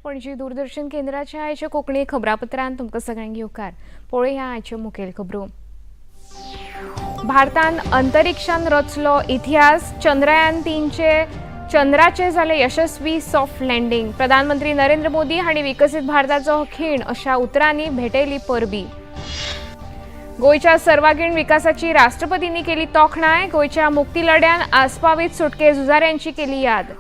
पणजी दूरदर्शन केंद्राच्या आयच्या कोंकणी खबरापत्रांत तुमकां सगळ्यांक येवकार. पळोवया आयच्यो मुखेल खबरो. भारतान अंतरिक्षान रचलो इतिहास. चंद्रयान 3चे चंद्राचेर जालें यशस्वी सॉफ्ट लँडींग. प्रधानमंत्री नरेंद्र मोदी हांणी विकसीत भारताचो खीण अशा उतरांनी भेटयली परबी. गोंयच्या सर्वांगीण विकासाची राष्ट्रपतींनी केली तोखणाय. गोंयच्या मुक्ती लढ्यान आस्पावीत सुटके झुजाऱ्यांची केली याद.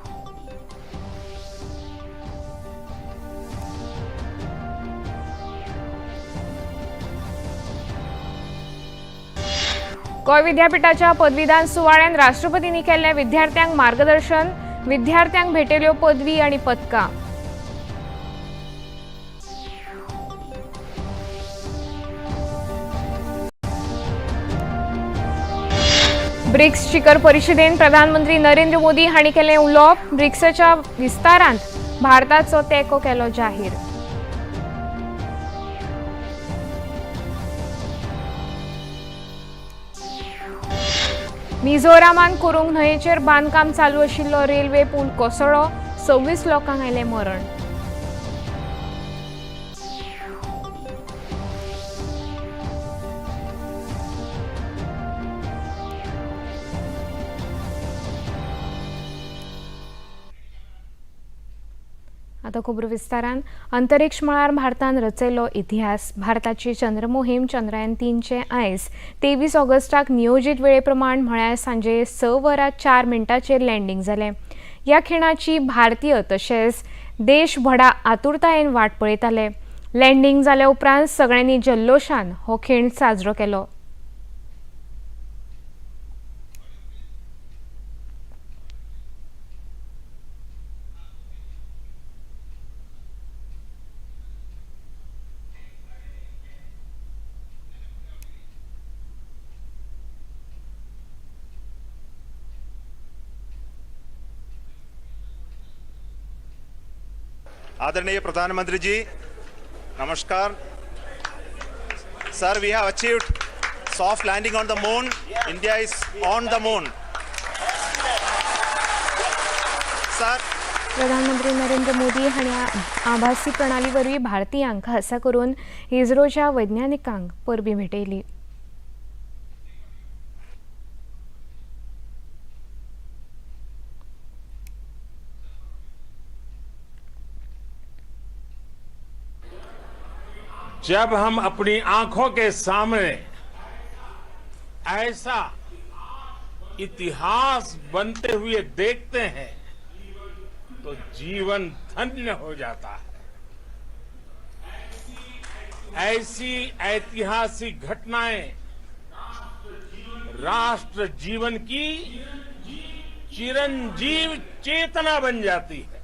गोंय विद्यापीठाच्या पदवीदान सुवाळ्यान राष्ट्रपतींनी केल्लें विद्यार्थ्यांक मार्गदर्शन. विद्यार्थ्यांक भेटयल्यो पदवी आनी पदकां. ब्रिक्स शिखर परिषदेन प्रधानमंत्री नरेंद्र मोदी हांणी केलें उलोवप. ब्रिक्साच्या विस्तारांत भारताचो तेंको केलो जाहीर. मिझोरामान कुरुंग न्हंयेचेर बांदकाम चालू आशिल्लो रेल्वे पूल कोसळ्ळो. 26 लोकांक आयलें मरण. आता खबरो विस्तारान. अंतरिक्ष मळार भारतान रचयलो इतिहास. भारताची चंद्र मोहीम चंद्रयान 3चें आयज 23 ऑगस्टाक नियोजीत वेळे प्रमाण म्हळ्यार सांजे 6 वरां 4 मिनटांचेर लँडींग जालें. ह्या खिणाची भारतीय तशेंच देश व्हडा आतुरतायेन वाट पळयताले. लँडींग जाल्या उपरांत सगळ्यांनी जल्लोशान हो खीण साजरो केलो. आदरणीय प्रधानमंत्री जी, नमस्कार. Sir, we have achieved soft landing on the moon. India is on the moon, sir. प्रधानमंत्री नरेंद्र मोदी हांणी आभासी प्रणाली वरवीं भारतीयांक, खासा करून इस्रोच्या वैज्ञानिकांक परबीं भेटयली. जब हम अपनी आंखों के सामने ऐसा इतिहास बनते हुए देखते हैं, तो जीवन धन्य हो जाता है. ऐसी ऐतिहासिक घटनाएं राष्ट्र जीवन की चिरंजीव चेतना बन जाती है.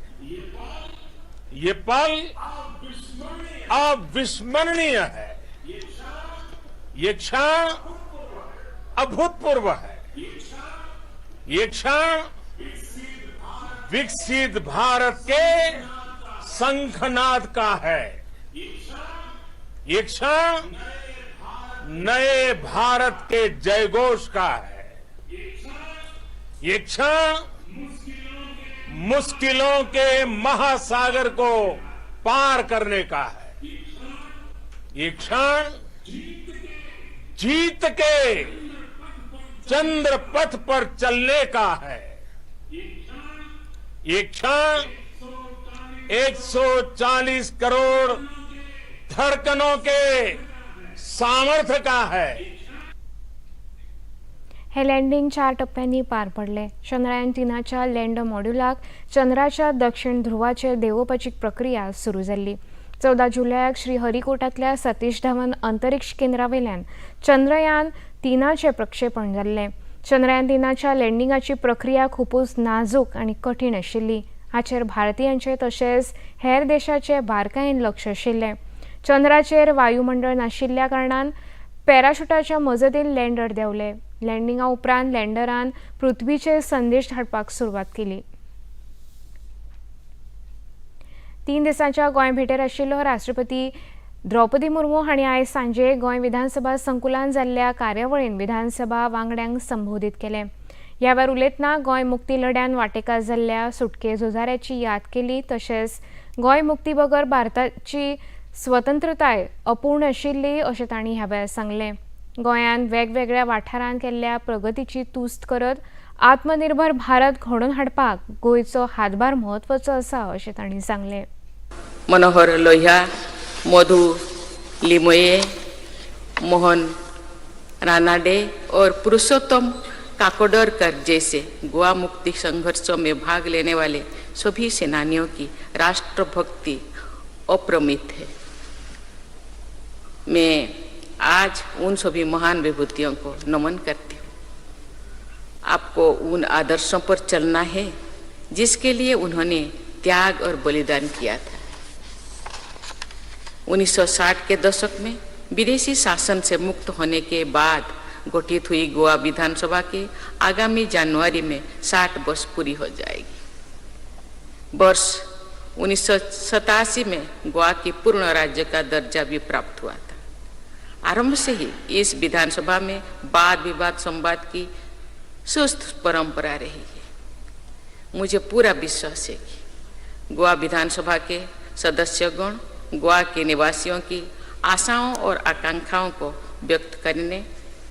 ये पल अविस्मरणीय है. ये क्षण अभूतपूर्व है. ये क्षण विकसित भारत के शंखनाद का है. ये क्षण नए भारत के जयघोष का है. ये क्षण मुश्किलों के महासागर को पार करने का है. ये क्षण जीत के चंद्र पथ पर चलने का है. ये क्षण 140 करोड़ धड़कनों के सामर्थ्य का है. हे लँडींग चार टप्प्यांनी पार पडले. चंद्रयान 3च्या लँडर मॉड्युलाक चंद्राच्या दक्षिण ध्रुवाचेर देंवोवपाची प्रक्रिया सुरू जाल्ली. 14 जुलयाक श्रीहरिकोटांतल्या सतीश धवन अंतरिक्ष केंद्रावेल्यान चंद्रयान 3चें प्रक्षेपण जाल्लें. चंद्रयान 3च्या लँडिंगाची प्रक्रिया खुबूच नाजूक आनी कठीण आशिल्ली. हाचेर भारतीयांचे तशेंच हेर देशाचे बारकायेन लक्ष आशिल्लें. चंद्राचेर वायुमंडळ नाशिल्ल्या कारणान पॅराशुटाच्या मजतीन लँडर देंवले. लँडिंगा उपरांत लँडरान पृथ्वीचेर संदेश धाडपाक सुरवात केली. 3 दिसांच्या गोंय भेटेर आशिल्लो राष्ट्रपती द्रौपदी मुर्मू हांणी आयज सांजे गोंय विधानसभा संकुलान जाल्ल्या कार्यावळीन विधानसभा वांगड्यांक संबोधीत केलें. ह्या वेळार उलयतना गोंय मुक्ती लढ्यान वांटेकार जाल्ल्या सुटके झुजाऱ्याची याद केली, तशेंच गोंय मुक्ती बगर भारताची स्वतंत्रताय अपूर्ण आशिल्ली अशें तांणी ह्या वेळार सांगलें. गोंयान वेगवेगळ्या वाठारांत केल्ल्या प्रगतीची तुस्त करत आत्मनिर्भर भारत घडोवन हाडपाक गोंयचो हातभार म्हत्वाचो आसा अशें तांणी सांगलें. मनोहर लोहिया, मधु लिमये, मोहन रानाडे और पुरुषोत्तम काकोडकर जैसे गोवा मुक्ति संघर्षों में भाग लेने वाले सभी सेनानियों की राष्ट्रभक्ति अप्रमित है। मैं आज उन सभी महान विभूतियों को नमन करती हूँ। आपको उन आदर्शों पर चलना है जिसके लिए उन्होंने त्याग और बलिदान किया था। 1960 के दशक में विदेशी शासन से मुक्त होने के बाद गठित हुई गोवा विधानसभा के आगामी जनवरी में 60 वर्ष पूरी हो जाएगी। वर्ष 1987 में गोवा की पूर्ण राज्य का दर्जा भी प्राप्त हुआ था। आरंभ से ही इस विधानसभा में वाद विवाद संवाद की सुस्त परंपरा रही है। मुझे पूरा विश्वास है कि गोवा विधानसभा के सदस्यगण गोवा के निवासियों की आशाओं और आकांक्षाओं को व्यक्त करने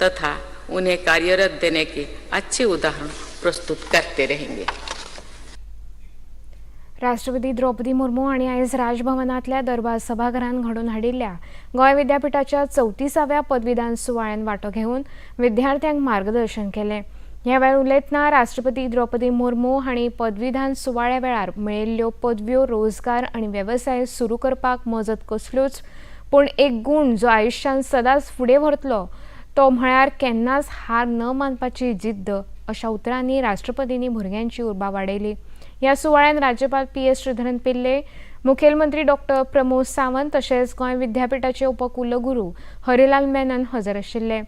तथा उन्हें कार्यरत देने के अच्छे उदाहरण प्रस्तुत करते रहेंगे। राष्ट्रपती द्रौपदी मुर्मू हांणी आयज राजभवनांतल्या दरबार सभाघरांत घडोवन हाडिल्ल्या गोंय विद्यापिठाच्या 34व्या पदवीदान सुवाळ्यांत वांटो घेवन विद्यार्थ्यांक मार्गदर्शन केलें. ह्या वेळार उलयतना राष्ट्रपती द्रौपदी मुर्मू हांणी पदवीदान सुवाळ्या वेळार मेळिल्ल्यो पदव्यो रोजगार आनी वेवसाय सुरू करपाक मजत कसल्योच, पूण एक गूण जो आयुश्यांत सदांच फुडें व्हरतलो तो म्हळ्यार केन्नाच हार न मानपाची जिद्द अशा उतरांनी राष्ट्रपतींनी भुरग्यांची उर्बा वाडयली. ह्या सुवाळ्यान राज्यपाल पी.एस. श्रीधरन पिल्ले, मुखेलमंत्री डॉक्टर प्रमोद सावंत तशेंच गोंय विद्यापिठाचे उपकुलगुरू हरिलाल मेनन हजर आशिल्ले.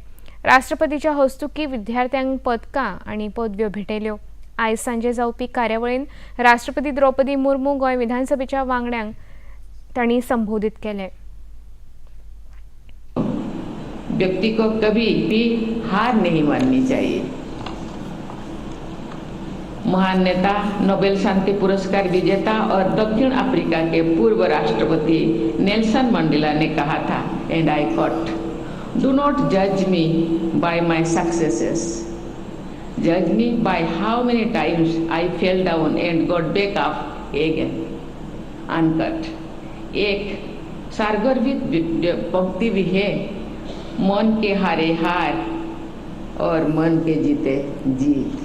राष्ट्रपतीच्या हस्तुकीं विद्यार्थ्यांक पदकां आनी पदव्यो भेटयल्यो. आयज सांजे जावपी कार्यावळींत राष्ट्रपती द्रौपदी मुर्मू गोंय विधानसभेच्या वांगड्यांक तांणी संबोधीत केलें. व्यक्ति को कभी भी हार नहीं माननी चाहिए। महान नेता, नोबेल शांति पुरस्कार विजेता और दक्षिण अफ्रीका के पूर्व राष्ट्रपति नेल्सन मंडेला ने कहा था, and I quote, do not जज me by my successes, जज me by how many times I fell down and got back up again, unquote. एक सारगर्भित पंक्ति भी है, मन के हारे हार और मन के जीते जीत।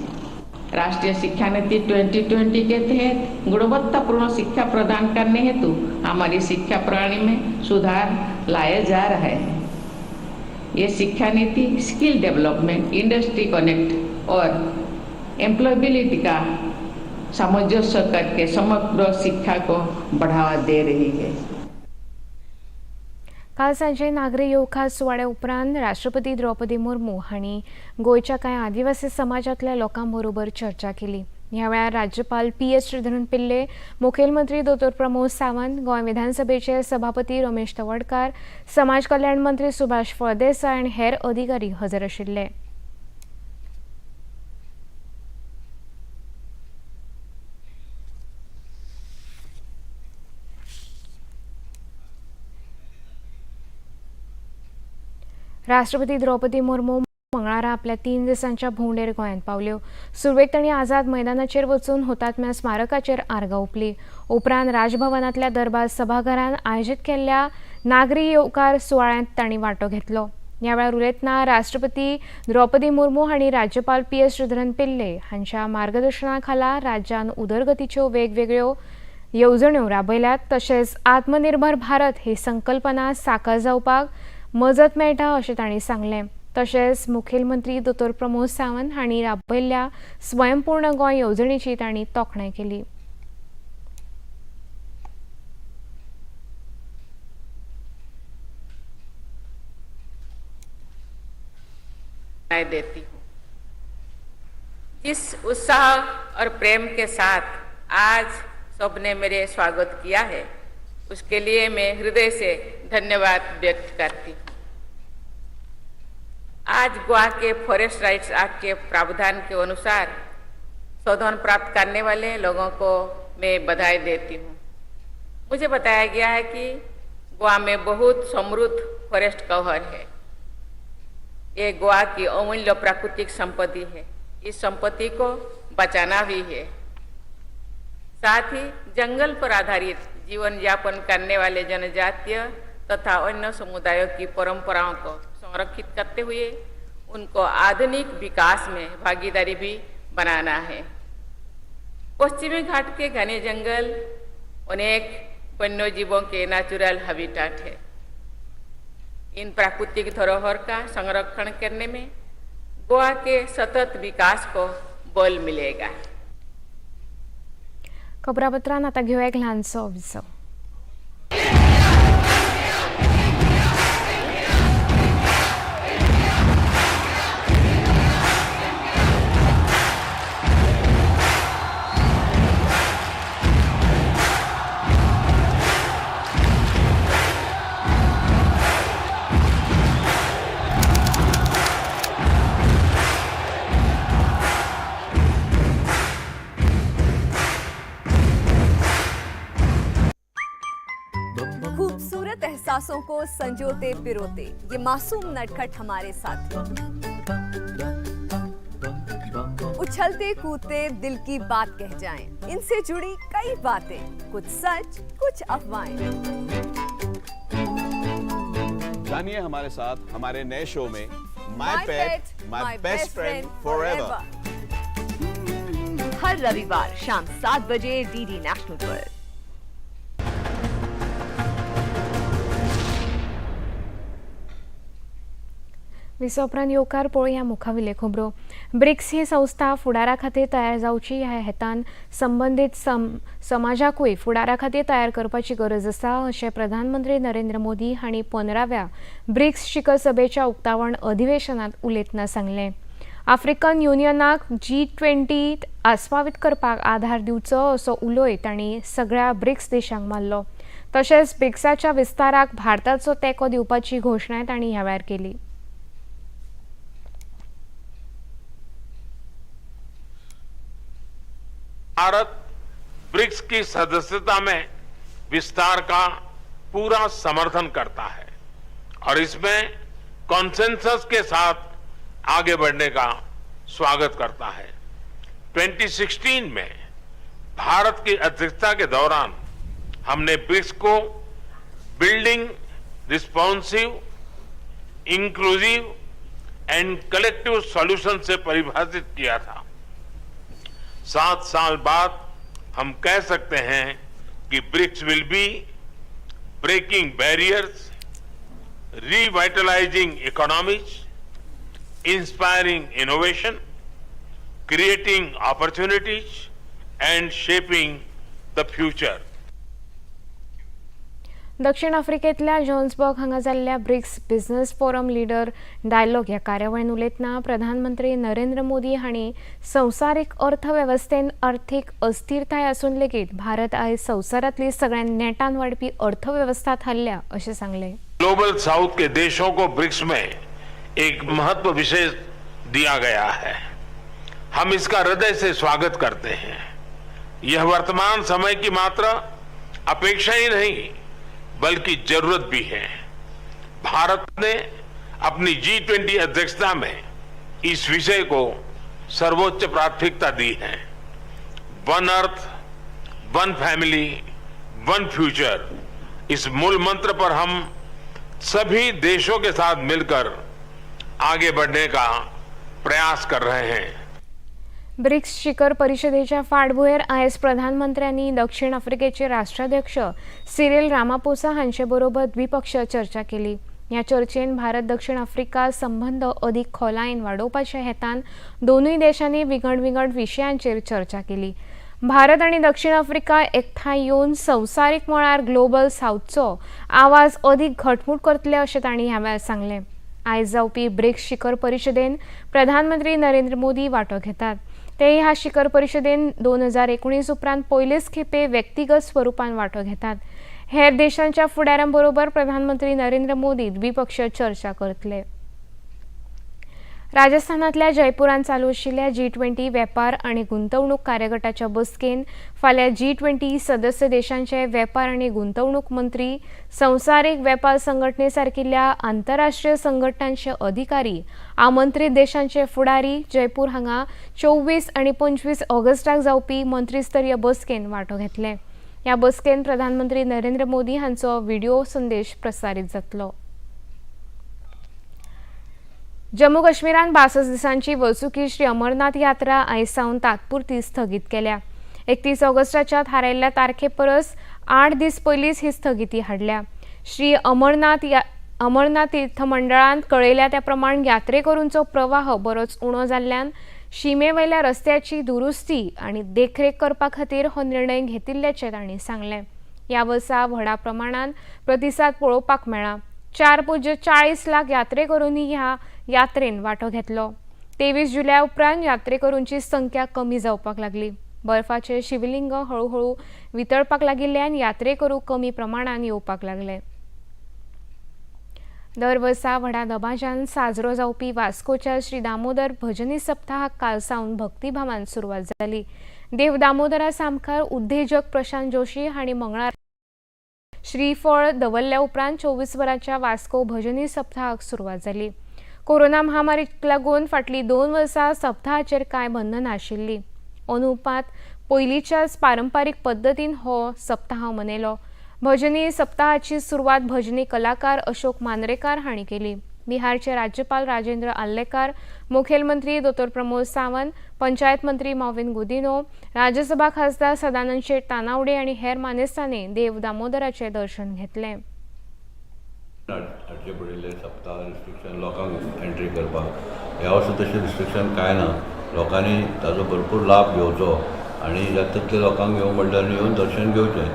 राष्ट्रीय शिक्षा नीति 2020 के तहत गुणवत्तापूर्ण शिक्षा प्रदान करने हेतु हमारी शिक्षा प्रणाली में सुधार लाया जा रहा है। ये शिक्षा नीति स्किल डेवलपमेंट, इंडस्ट्री कनेक्ट और एम्प्लॉयबिलिटी का सामंजस्य करके समग्र शिक्षा को बढ़ावा दे रही है। काल सांजे नागरी येवकार सुवाळ्या उपरांत राष्ट्रपती द्रौपदी मुर्मू हांणी गोंयच्या कांय आदिवासी समाजांतल्या लोकां बरोबर चर्चा केली. ह्या वेळार राज्यपाल पी.एस. श्रीधरन पिल्ले, मुखेलमंत्री दोतोर प्रमोद सावंत, गोंय विधानसभेचे सभापती रमेश तवडकार, समाज कल्याण मंत्री सुभाष फळदेसाय आनी हेर अधिकारी हजर आशिल्ले. राष्ट्रपती द्रौपदी मुर्मू मंगळारा आपल्या 3 दिसांच्या भोंवडेर गोंयांत पावल्यो. सुरवेक तांणी आझाद मैदानाचेर वचून हुतात्म्या स्मारकाचेर आर्गां ओंपली. उपरांत राजभवनांतल्या दरबार सभाघरांत आयोजीत केल्ल्या नागरी येवकार सुवाळ्यांत तांणी वांटो घेतलो. ह्या वेळार उलयतना राष्ट्रपती द्रौपदी मुर्मू हांणी राज्यपाल पी.एस. श्रीधरन पिल्ले हांच्या मार्गदर्शना खाला राज्यान उदरगतीच्यो वेगवेगळ्यो येवजण्यो राबयल्यात, तशेंच आत्मनिर्भर भारत ही संकल्पना साकार जावपाक मजत मेळटा अशें तांणी सांगलें. तशेंच मुखेलमंत्री दोतोर प्रमोद सावंत हांणी राबयल्ल्या स्वयंपूर्ण गोंय येवजणेची तांणी तोखणाय केली. देती हूँ। जिस उत्साह और प्रेम के साथ आज सबने मेरे स्वागत किया है, उसके लिए मैं हृदय से धन्यवाद व्यक्त करती हूँ। आज Goa K forest rights act K प्रावधान के अनुसार शोधन प्राप्त करने वाले लोगों को मैं बधाई देती हूँ। मुझे बताया गया है कि गोवा में बहुत समृद्ध फॉरेस्ट कवर है। ये गोवा की अमूल्य प्राकृतिक संपत्ति है। इस संपत्ति को बचाना भी है। साथ ही जंगल पर आधारित जीवन यापन करने वाले जनजातीय तथा अन्य समुदायों की परंपराओं को संरक्षित करते हुए उनको आधुनिक विकास में भागीदारी भी बनाना है। पश्चिमी घाट के घने जंगल अनेक वन्य जीवों के नेचुरल हैबिटेट है। इन प्राकृतिक धरोहर का संरक्षण करने में गोवा के सतत विकास को बल मिलेगा। खबरापत्रांत आतां घेवया एक ल्हानसो विसव। खूबसूरत एहसासों को संजोते पिरोते ये मासूम नटखट हमारे साथ उछलते कूदते दिल की बात कह जाएं। इनसे जुड़ी कई बातें, कुछ सच कुछ अफवाहें। जानिए हमारे साथ हमारे नए शो में my pet my best friend forever। हर रविवार शाम 7 बजे डीडी नेशनल पर। विसवा उपरांत येवकार. पळोवया मुखाविले खबरो. ब्रिक्स ही संस्था फुडारा खातीर तयार जावची ह्या हेतान संबंदीत समाजाकूय फुडारा खातीर तयार करपाची गरज आसा, अशें प्रधानमंत्री नरेंद्र मोदी हांणी 15व्या ब्रिक्स शिखर सभेच्या उक्तावण अधिवेशनात उलयतना सांगलें. आफ्रिकन युनियनाक जी 20त आस्पावीत करपाक आधार दिवचो, असो उलोय तांणी सगळ्या ब्रिक्स देशांक मारलो. तशेंच ब्रिक्साच्या विस्ताराक भारताचो तेंको दिवपाची घोशणाय तांणी ह्या वेळार केली. भारत ब्रिक्स की सदस्यता में विस्तार का पूरा समर्थन करता है और इसमें कॉन्सेंसस के साथ आगे बढ़ने का स्वागत करता है। 2016 में भारत की अध्यक्षता के दौरान हमने ब्रिक्स को building responsive, inclusive and collective solution से परिभाषित किया था। 7 साल बाद हम कह सकते हैं कि BRICS will be breaking barriers, revitalizing economies, inspiring innovation, creating opportunities and shaping the future. दक्षिण आफ्रिकेतल्या जोहान्सबर्ग हांगा जाल्ल्या BRICS business forum leader dialogue ह्या कार्यावळीन उलयतना प्रधानमंत्री नरेंद्र मोदी हांणी संवसारीक अर्थवेवस्थेन अर्थीक अस्थिरताय आसून लेगीत भारत आयज संवसारांतली सगळ्यात नेटान वाडपी अर्थवेवस्था थारल्या, अशें सांगलें. ग्लोबल साउथ के देशों को ब्रिक्स में एक महत्व विशेष दिया गया है। हम इसका हृदय से स्वागत करते हैं। यह वर्तमान समय की मात्र अपेक्षा ही नहीं, बल्कि जरूरत भी है। भारत ने अपनी जी 20 अध्यक्षता में इस विषय को सर्वोच्च प्राथमिकता दी है। one earth, one family, one future, इस मूल मंत्र पर हम सभी देशों के साथ मिलकर आगे बढ़ने का प्रयास कर रहे हैं। ब्रिक्स शिखर परिषदेच्या फाटभुंयेर आयज प्रधानमंत्र्यांनी दक्षिण आफ्रिकेचे राष्ट्राध्यक्ष सिरिल रामापोसा हांचे बरोबर द्विपक्षीय चर्चा केली. ह्या चर्चेन भारत दक्षिण आफ्रिका संबंद अदीक खोलायेन वाडोवपाच्या हेतान दोनूय देशांनी विंगड विंगड विशयांचेर चर्चा केली. भारत आनी दक्षिण आफ्रिका एकठांय येवन संवसारीक मळार ग्लोबल सावथचो आवाज अदीक घटमूट करतले, अशें तांणी ह्या वेळार सांगलें. आयज जावपी ब्रिक्स शिखर परिशदेन प्रधानमंत्री नरेंद्र मोदी वांटो घेतात. ते ह्या शिखर परिशदेन 2019 उपरांत पयलेच खेपे व्यक्तिगत स्वरुपान वांटो घेतात. हेर देशांच्या फुडाऱ्यां बरोबर प्रधानमंत्री नरेंद्र मोदी द्विपक्षीय चर्चा करतले. राजस्थानांतल्या जयपुरांत चालू आशिल्ल्या G20 वेपार आनी गुंतवणूक कार्यगटाच्या बसकेन फाल्यां G20 सदस्य देशांचे वेपार आनी गुंतवणूक मंत्री, संवसारीक वेपार संघटने सारकिल्ल्या आंतरराष्ट्रीय संघटनांचे अधिकारी, आमंत्रीत देशांचे फुडारी जयपूर हांगा 24 आनी 25 ऑगस्टाक जावपी मंत्रीस्तरीय बसकेन वांटो घेतले. ह्या बसकेन प्रधानमंत्री नरेंद्र मोदी हांचो व्हिडिओ संदेश प्रसारीत जातलो. जम्मू काश्मीरान 62 दिसांची वर्सुकी श्री अमरनाथ यात्रा आयज सावन तात्पुरती स्थगीत केल्या. 31 ऑगस्टाच्या थारायल्ल्या तारखे परस 8 दीस पयलींच ही स्थगिती हाडल्या. श्री अमरनाथ तीर्थ मंडळान कळयल्या त्या प्रमाण यात्रेकरूंचो प्रवाह बरोच उणो जाल्ल्यान शिमेवयल्या रस्त्याची दुरुस्ती आनी देखरेख करपा खातीर हो निर्णय घेतिल्ल्याचें तांणी सांगलें. ह्या वर्सा व्हडा प्रमाणान प्रतिसाद पळोवपाक मेळ्ळा. 4.40 लाख यात्रेकरूंनी ह्या यात्रेन वांटो घेतलो. 23 जुलय उपरांत यात्रेकरूंची संख्या कमी जावपाक लागली. बर्फाचे शिवलिंग हळूहळू वितळपाक लागिल्ल्यान यात्रेकरू कमी प्रमाणान येवपाक लागले. दर वर्सा व्हडा दबाज्यान साजरो जावपी वास्कोच्या श्री दामोदर भजनी सप्ताहाक काल सावन भक्तिभावान सुरवात जाली. देव दामोदरा सामकार उद्देजक प्रशांत जोशी हांणी मंगळार श्रीफळ दवरल्या उपरांत 24 वरांच्या वास्को भजनी सप्ताहाक सुरवात जाली. कोरोना महामारीक लागून फाटलीं 2 वर्सां सप्ताहाचेर कांय बंधनां आशिल्लीं. अनुपात पयलींच्याच पारंपारीक पद्दतीन हो सप्ताह मनयलो. भजनी सप्ताहाची सुरवात भजनी कलाकार अशोक मांद्रेकार हांणी केली. बिहारचे राज्यपाल राजेंद्र आर्लेकार, मुखेलमंत्री दोतोर प्रमोद सावंत, पंचायत मंत्री मॉविन गुदिन्हो, राज्यसभा खासदार सदानंद शेट तानावडे आनी हेर मानेस्तांनी देव दामोदराचें दर्शन घेतलें. हाडचे पडिल्ले सप्ताह रिस्ट्रिक्शन लोकांक एंट्री करपाक ह्या वर्सा तशें रिस्ट्रिक्शन कांय ना. लोकांनी ताजो भरपूर लाभ घेवचो आनी जाता तितले लोकांक येवंक म्हणल्यार येवन दर्शन घेवचें.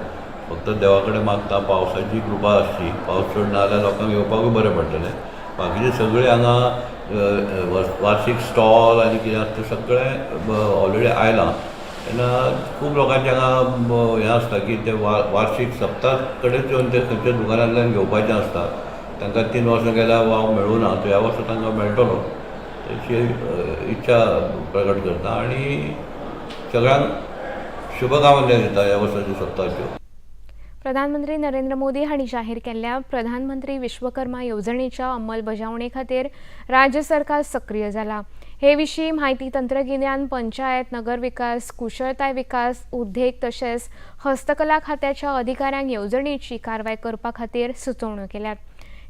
फक्त देवा कडेन मागता पावसाची कृपा आसची. पावस चड ना जाल्यार लोकांक येवपाकूय बरें पडटलें. बाकीचे सगळे हांगा वार्षीक स्टॉल आनी कितें आसा तें सगळें ऑलरेडी आयलां. तेन्ना खूब लोकांचें हांगा हें आसता की ते वार्षीक सप्ता कडेच येवन ते खंयच्या दुकानांतल्यान घेवपाचें आसता. तांकां 3 वर्सां गेल्यार वाव मेळूं ना, तो ह्या वर्सा तांकां मेळटलो तशी इच्छा प्रकट करता आनी सगळ्यांक शुभकामना दिता ह्या वर्साच्या सप्ताच्यो. प्रधानमंत्री नरेंद्र मोदी हांणी जाहीर केल्ल्या प्रधानमंत्री विश्वकर्मा येवजणेच्या अंमलबजावणे खातीर राज्य सरकार सक्रीय जाला. हे विशीं म्हायती तंत्रगिन्यान, पंचायत, नगर विकास, कुशळताय विकास, उद्देग तशेंच हस्तकला खात्याच्या अधिकाऱ्यांक येवजणेची कारवाय करपा खातीर सुचोवण्यो केल्यात.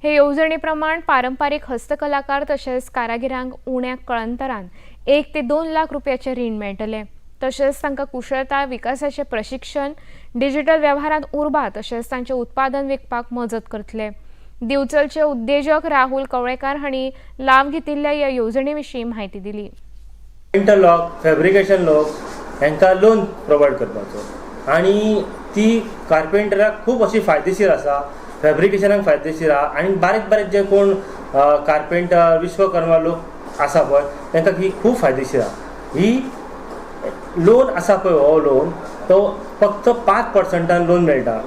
हे येवजणे प्रमाण पारंपारीक हस्तकलाकार तशेंच कारागिरांक उण्या कळंतरान 1 ते 2 लाख रुपयाचें रीण मेळटलें. तशेंच तांकां कुशळताय विकासाचें प्रशिक्षण, डिजिटल वेव्हारांत उर्बा तशेंच तांचें उत्पादन विकपाक मजत करतले. दिवचलचे उद्देजक राहुल कवळेकार हांणी लाव घेतिल्ल्या ह्या येवजणे विशीं म्हायती दिली. इंटरलॉक, फॅब्रिकेशन लोक हांकां लोन प्रोवायड करपाचो आनी ती कार्पेंटराक खूब अशी फायदेशीर आसा, फॅब्रिकेशनाक फायदेशीर आहा आनी बारीक बारीक जे कोण कार्पेंटर, विश्वकर्मा लोक आसा पळय तांकां ही खूब फायदेशीर आहा. ही लोन आसा पळय, हो लोन तो फक्त 5% लोन मेळटा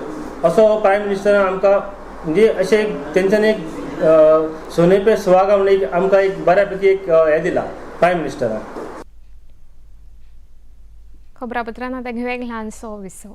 असो प्रायम मिनिस्टरान आमकां म्हणजे अशें एक तेंच्यानी एक सोने पे सुहागा म्हणून एक आमकां एक बऱ्यापैकी एक हें दिला प्रायम मिनिस्टरान. खबरापत्रान आतां घेवया एक ल्हानसो विसव.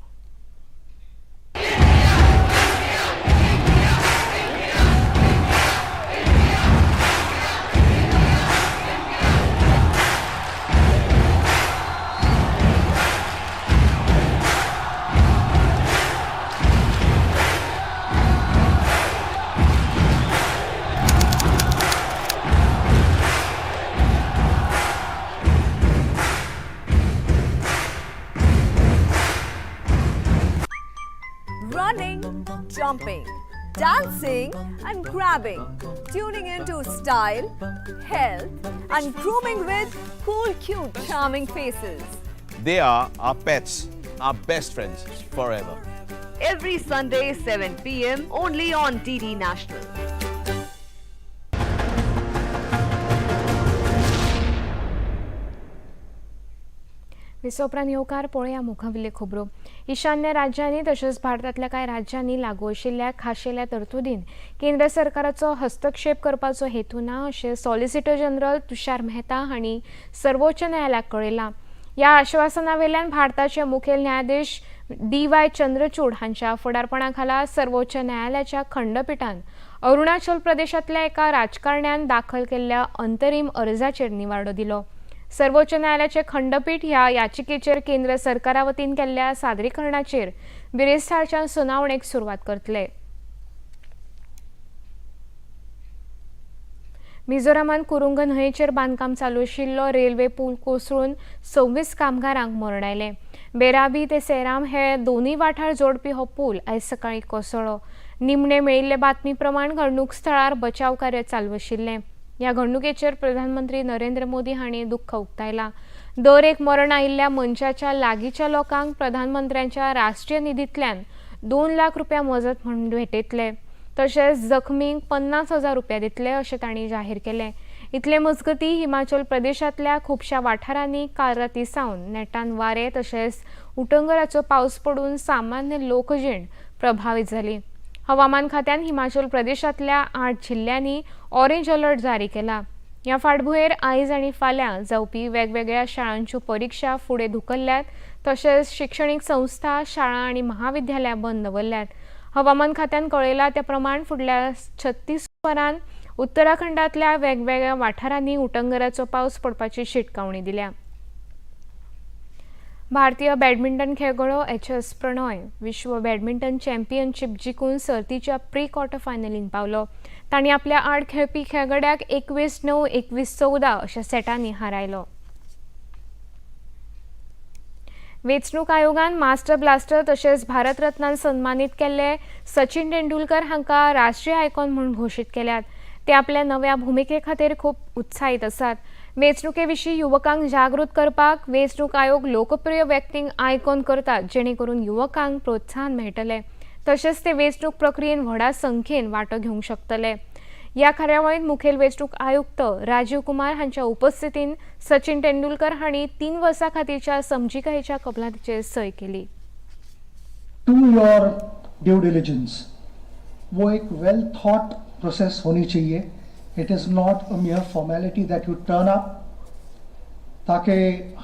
Running, jumping, dancing and grabbing, tuning into style, health and grooming with cool, cute, charming faces. They are our pets, our best friends forever. Every Sunday 7 p.m. only on DD National. विसोपरांत येवकार. पळया मुखावयल्यो खबरो. ईशान्य राज्यांनी तशेंच भारतांतल्या कांय राज्यांनी लागू आशिल्ल्या खाशेल्या तरतुदीन केंद्र सरकाराचो हस्तक्षेप करपाचो हेतू ना अशें सॉलिसिटर जनरल तुषार मेहता हांणी सर्वोच्च न्यायालयाक कळयलां. ह्या आश्वासना वेल्यान भारताचे मुखेल न्यायाधीश डी.वाय. चंद्रचूड हांच्या फुडारपणा खाला सर्वोच्च न्यायालयाच्या खंडपिठान अरुणाचल प्रदेशांतल्या एका राजकारण्यान दाखल केल्ल्या अंतरीम अर्जाचेर निवाडो दिलो. सर्वोच्च न्यायालयाचे खंडपीठ ह्या याचिकेचेर केंद्र सरकारा वतीन केल्ल्या सादरीकरणाचेर बिरेस्तारच्यान सुनावणेक सुरवात करतले. मिझोरामांत कुरुंग न्हंयेचेर बांदकाम चालू आशिल्लो रेल्वे पूल कोसळून 26 कामगारांक मरण आयलें. बेराबी ते सेराम हे दोनूय वाठार जोडपी हो पूल आयज सकाळीं कोसळ्ळो. निमणे मेळिल्ले बातमी प्रमाण घडणूक स्थळार बचाव कार्य चालू आशिल्लें. ह्या घडणुकेचेर प्रधानमंत्री नरेंद्र मोदी हांणी दुख्ख उक्तायलां. दर एक मरण आयिल्ल्या मनशाच्या लागींच्या लोकांक प्रधानमंत्र्यांच्या राष्ट्रीय निधींतल्यान 2 लाख रुपया मजत म्हूण भेटयतले, तशेंच जखमींक 50,000 रुपया दितले अशें तांणी जाहीर केलें. इतले मजगतीं हिमाचल प्रदेशांतल्या खुबश्या वाठारांनी काल राती सावन नेटान वारें तशेंच उटंगराचो पावस पडून सामान्य लोकजीण प्रभावीत जाली. हवामान खात्यान हिमाचल प्रदेशांतल्या 8 जिल्ल्यांनी ऑरेंज अलर्ट जारी केला. ह्या फाटभुंयेर आयज आनी फाल्यां जावपी वेगवेगळ्या शाळांच्यो परिक्षा फुडें धुकल्ल्यात, तशेंच शिक्षणीक संस्था, शाळा आनी महाविद्यालयां बंद दवरल्यात. हवामान खात्यान कळयलां त्या प्रमाण फुडल्या 36 वरां उत्तराखंडांतल्या वेगवेगळ्या वाठारांनी उटंगराचो पावस पडपाची शिटकावणी दिल्या. भारतीय बॅडमिंटन खेळगडो एच.एस. प्रणॉय विश्व बॅडमिंटन चॅम्पियनशीप जिखून सर्तीच्या प्री क्वॉर्टर फायनलीन पावलो. तांणी आपल्या आड खेळपी खेळगड्याक 21-9, 21-14 अशा सेटांनी हारायलो. वेंचणूक आयोगान मास्टर ब्लास्टर तशेंच भारतरत्नान सन्मानीत केल्ले सचिन तेंडुलकर हांकां राष्ट्रीय आयकॉन म्हूण घोशीत केल्यात. ते आपल्या नव्या भुमिके खातीर खूब उत्साहीत आसात. वेंचणुके विशीं युवकांक जागृत करपाक वेंचणूक आयोग लोकप्रिय व्यक्तींक आयकॉन करतात, जेणे करून युवकांक प्रोत्साहन मेळटलें, तशेंच ते वेंचणूक प्रक्रियेन व्हडा संख्येन वांटो घेवंक शकतले. ह्या कार्यावळींत मुखेल वेंचणूक आयुक्त राजीव कुमार हांच्या उपस्थितीन सचिन तेंडुलकर हांणी 3 वर्सां खातीरच्या समजिकायेच्या कबलातीचेर सय केली. टू your due diligence, वो एक वेल थॉट प्रोसेस होनी चाहिए. It is not a mere formality that you turn up ताकि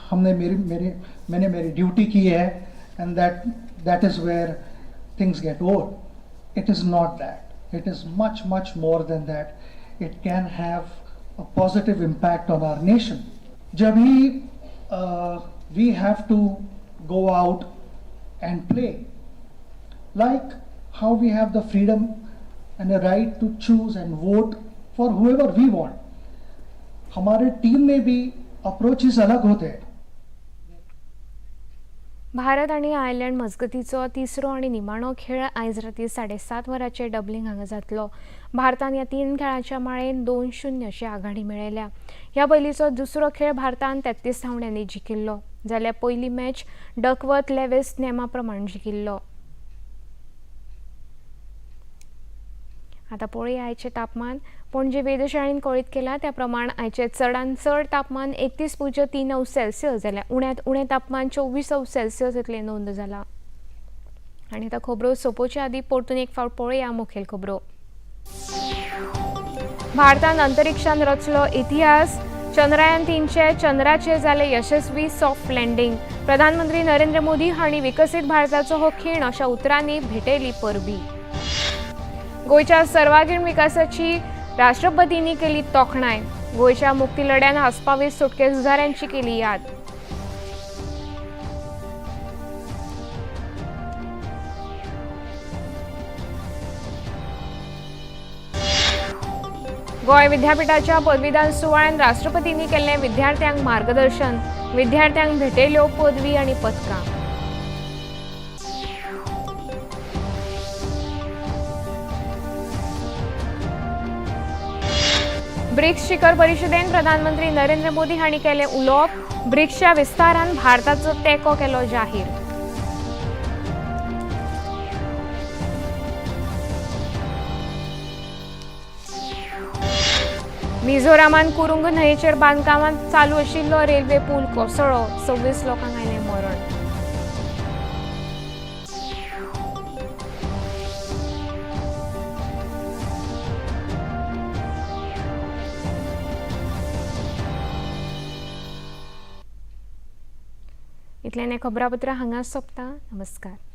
हमने मेरी मेरी मैंने मेरी ड्यूटी की है and that that is where things get over. It is not that. It is much much more than that. It can have a positive impact on our nation. जब ही we have to go out and play, like how we have the freedom and the right to choose and vote for whoever we want, हमारे team में भी approaches अलग होते हैं. भारत आनी आयर्लंड मजगतीचो तिसरो आनी निमाणो खेळ आयज राती 7:30 वरांचेर डबलिंग हांगा जातलो. भारतान ह्या 3 खेळांच्या माळेन 2-0 अशी आघाडी मेळयल्या. ह्या पयलींचो दुसरो खेळ भारतान 33 धांवड्यांनी जिखिल्लो, जाल्यार पयली मॅच डकवर्थ लेविस नेमा प्रमाण जिखिल्लो. आतां पळोवया आयचें तापमान. पणजे वेधशाळेन कळीत केलां त्या प्रमाण आयचें चडांत चड तापमान 31.3 अंश सेल्सियस जाल्यार उण्यांत उणें तापमान 24 अंश सेल्सियस इतलें नोंद जालां. आनी आतां खबरो सोंपोवचे आदीं परतून एक फावट पळोवया मुखेल खबरो. भारतान अंतरिक्षान रचलो इतिहास. चंद्रयान 3 चंद्राचेर जालें यशस्वी सॉफ्ट लँडींग. प्रधानमंत्री नरेंद्र मोदी हांणी विकसीत भारताचो हो खीण अशा उतरांनी भेटयली परबी. गोंयच्या सर्वांगीण विकासाची राष्ट्रपतींनी केली तोखणाय. गोंयच्या मुक्ती लढ्यान आस्पावीत सुटके झुजाऱ्यांची केली याद. गोंय विद्यापीठाच्या पदवीदान सुवाळ्यान राष्ट्रपतींनी केल्लें विद्यार्थ्यांक मार्गदर्शन. विद्यार्थ्यांक भेटयल्यो पदवी आनी पदकां. ब्रिक्स शिखर परिषदेन प्रधानमंत्री नरेंद्र मोदी हांणी केलें उलोवप. ब्रिक्सच्या विस्तारान भारताचो तेंको केलो जाहीर. मिझोरामान कुरुंग न्हंयेचेर बांदकामांत चालू आशिल्लो रेल्वे पूल कोसळ्ळो. 26 लोकांक आयलें मरण. इतल्यान हें खबरापत्र हांगा सोंपता. नमस्कार.